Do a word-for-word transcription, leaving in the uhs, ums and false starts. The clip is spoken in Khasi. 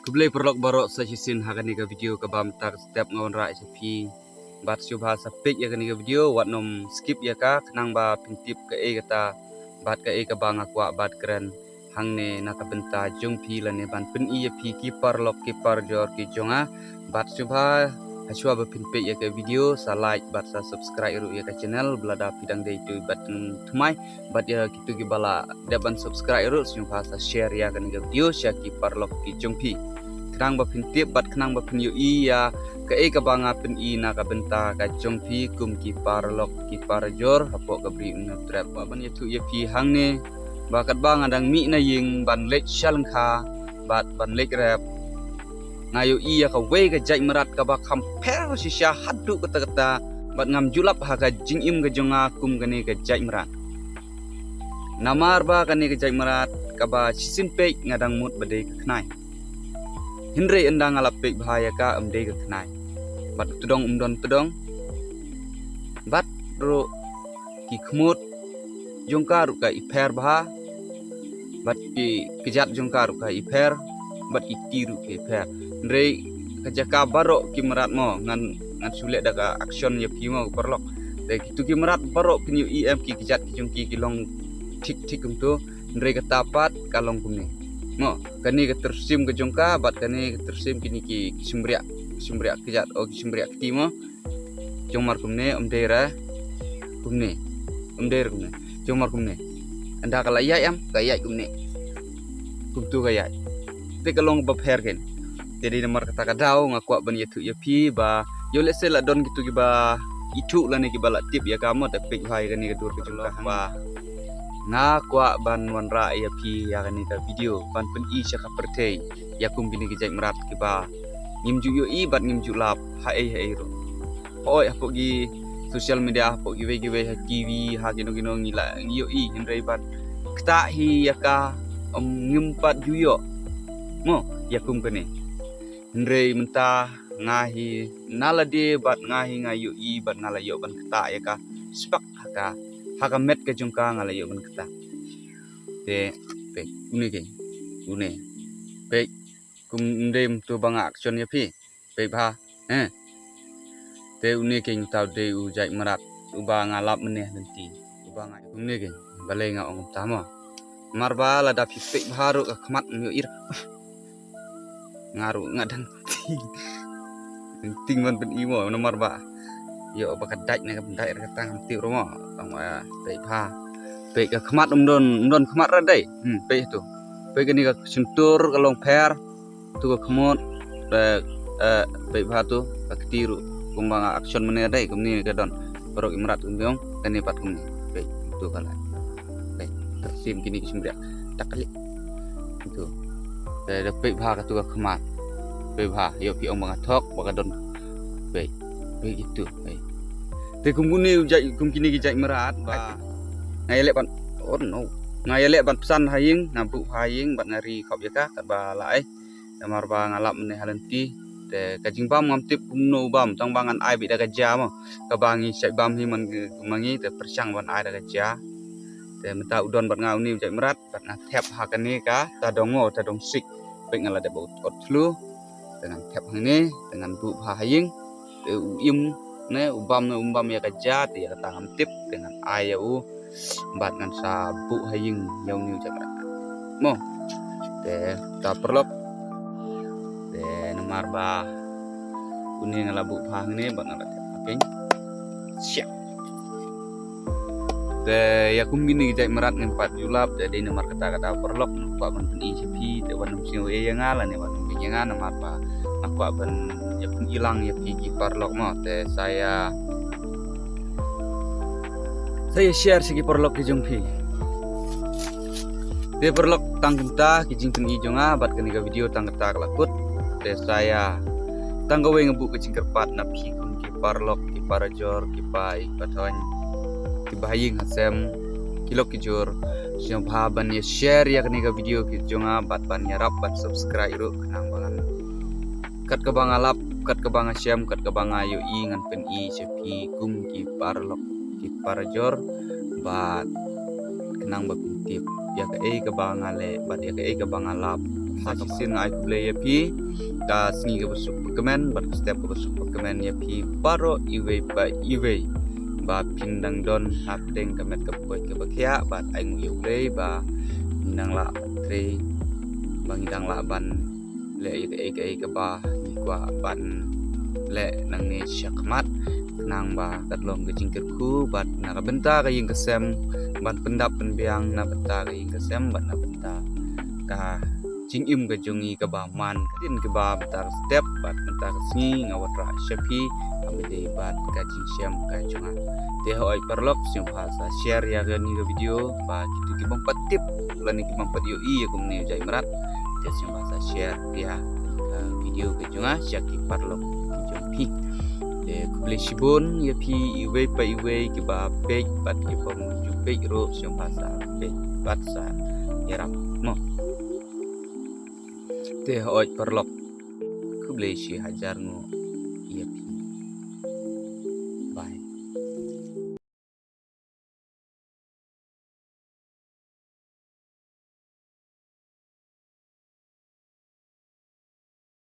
Khublei paralok baroh sa shisien ha kane ka video kaba mynta ka step nga wanrah ïa phi. Bad sngewbha sa peit ïa kane ka video, wat nym skip ïa ka, khnang ba phin tip kaei kata bad kaei kaba nga kwah ban kren hangne na ka bynta jong phi lane ban pyni ïa phi ki paralok ki parajor ki jong nga. Bad sngewbha ha shuwa ba phin peit ïa ka video sa like bad sa subscribe ruh ïa ka channel, ba lada phi dang dei tu bad thymmai. Bad ïa kito kiba la dep ban subscribe ruh sngewbha sa share ïa kane ka video sha ki paralok ki jong phi, khnang ba phin tip bad khnang ba phin ïohi ïa kaei kaba nga pyni na ka bynta ka jong phi kum ki paralok ki parajor hapoh ka Bri Umnongtrep. Wat ban ïathuh ïa phi hangne ba katba nga dang mih na ïing ban leit sha lyngkha bad ban leit rep, nga ïohi ïa kawei ka jait mrad kaba kham pher shisha haduh katta katta, bad ngam ju lap ha ka jingim ka jong nga kum kane ka jait mrad. Namar ba kane ka jait mrad kaba shisien peit nga dang mut ba dei ka khnai. Hynrei ynda nga la peit bha ïa ka, ym dei ka khnai. Bad u tdong um don tdong. Bad ruh ki khmut jong ka ruh ka i pher bha. Bad ki kjat jong ka ruh ka i pher. Bad ki kti ruh ka i pher. Hynrei ka jaka baroh ki mrad mo, ngan, ngan shu leh da ka action ïa phi mo paralok. Te kito ki mrad baroh phin ïohi em, ki kjat ki jong ki ki long thik thik kumto. Hynrei kata pat ka long kumne. Mo, kane ka tyrsim ka jong ka bad kane ka tyrsim, kine ki, ki shymriah, ki shymriah kjat, o ki shymriah kti mo. Jong mar kumne, ym dei ra kumne. Ym dei ra kumne. Jong mar kumne. Ynda ka la ïaid em, ka ïaid kumne. Kumto ka ïaid. Te ka long ba pher kein. Te dei namar kata ka daw nga kwah ban ïathuh ïa phi ba ïoh lehse la don kito kiba ithuh lane kiba la tip ïa ka mo, te peit bha ïa kane ka dur ka jong ka ba nga kwah ban wanrah ïa phi ïa kane ka video ban pyni sha ka pyrthei ïa kum kine ki jait mrad kiba ngim ju ïohi bad ngim ju lap ha ei ha ei ruh. Hooid, hapoh ki social media, hapoh kiwei kiwei, ha TV, ha kino kino ngi la ngi ïohi, hynrei bad ktah hi ïa ka, ym, ngim pat ju ïoh mo ïa kum kane. Hynrei mynta nga hi na lade bad nga hi nga ïohi bad nga la ïoh ban ktah ïa ka. Spak ha ka, ha ka met ka jong ka nga la ïoh ban ktah. Te peit une kein, une. Peit, kum ym dei mynta ba nga action ïa phi. Peit bha. Eh. Te une kein uta u dei u jait mrad uba nga lap mynne lynti. Uba nga kumne kein. Balei nga ong kumta mo? Namar ba lada phi peit bha ruh ka khmat ym ïohi. Nga ruh nga dang ting. Dang ting ban pyni mo namar ba ïoh ba ka dait ne ka dait re ka tang ym tip ruh mo. Tang ba peit bha. Peit ka khmat ym don, ym don khmat ra dei. Hmm, peit tu. Peit kane ka shyntur ka long pher. Tu ka khmut, eh, eh, peit bha tu, ka kti ruh, kumba nga action mynne dei, kumne ka don. Baroh ki mrad kumne, kane pat kumne. Peit, tu ka la. Peit, tyrsim kine ki shymriah. Tak kali. Tu. Peit, da peit bha ka tu ka khmat. Peit bha, ïoh phi ong ba nga thok, ba ka don. Peit, peit kitu, peit. Te kum kine u jait, kum kine ki jait mrad, ba. Nga ïaleh ban, oh no. Nga ïaleh ban pynsan ha ïing, nga buh ha ïing, bad nga ri khop ïa ka, katba la ai. Namar ba nga lap mynne ha lynti. Te ka jingbam ngam tip kumno u bam, tang ba ngan ai beit da ka ja mo. Kaba ngi shait bam hi man, ma ngi te pyrshang ban ai da ka ja. Te mynta u don bad nga une u jait mrad, bad nga thep ha kane ka tadong mo, tadong sik. Peit nga la dep ot, ot thlu. Te ngan thep hangne, te ngan buh bha ha ïing. Te u im ne, u bam ne, um bam ïa ka ja, te ïa kata ngam tip, te ngan ai ïa u. Bad ngan sa buh ha ïing ïa une u jait mrad. Mo. Te ta paralok. Te namar ba une nga la buh bha hangne bad nga la thep ha kane. Siap. Te ïa kum kine ki jait mrad ngim pat ju lap, te dei namar kata kata paralok, nga kwah ban pyni sha phi, te wat nym sngew ei ïa nga lane wat nym beiñ ïa nga namar ba nga kwah ban ïa pyni lang ïa phi ki paralok mo, te sa ïa Sa ïa share sha ki paralok ki jong phi. Te paralok tang kumta ki jingpyni jong nga bad kane ka video tang kata ka la kut. Te sa ïa tang kawei nga buh ka jingkyrpad na phi kum ki paralok, ki parajor, ki pa, ki pa thaiñ, ki bahaïing hasem, ki lok ki jur. Sngewbha ban ïa share ïa kane ka video ki jong nga bad ban ïarap ban subscribe ruh khnang ba ngan Kat kaba nga lap, kat kaba nga shem, kat kaba nga ïohi ngan pyni sha phi kum ki paralok ki parajor bad khnang ba phin tip ïa kaei kaba nga leh bad ïa kaei kaba nga lap. Sa shisien nga ai khublei ïa phi ka sngi kaba suk bakmen bad ka step kaba suk bakmen ïa phi baroh iwei pa iwei ba phin dang don hapdeng ka met ka pyrthei kaba khiah bad ai nguh ïa U Blei ba ngi dang lah trei, ba ngi dang lah ban leh ïa kaei kaei kaba ngi kwah ban leh nangne shakhmat, khnang ba ka long ka jingkyrkhu bad na ka bynta ka ïing ka sem ban pyndap pynbiang na bynta ka ïing ka sem bad na bynta ka jingim ka jong ngi kaba man ka dien kaba bynta ka step bad bynta ka sngi nga wanrah sha phi kaba dei bad ka jingshem ka jong nga. Te hooid paralok, sngewbha sa share ïa kane ka video ba kito ki bym pat tip lane ki bym pat ïohi ïa kumne u jaitmrad. Te sngewbha sa share ïa ka video ka jong nga sha ki paralok ki jong phi. Te khublei shibun ïa phi iwei pa iwei kiba peit bad kiba ju peit ruh, sngewbha sa peit bad sa ïarap mo. Te hooid paralok, khublei shi hajar nguh.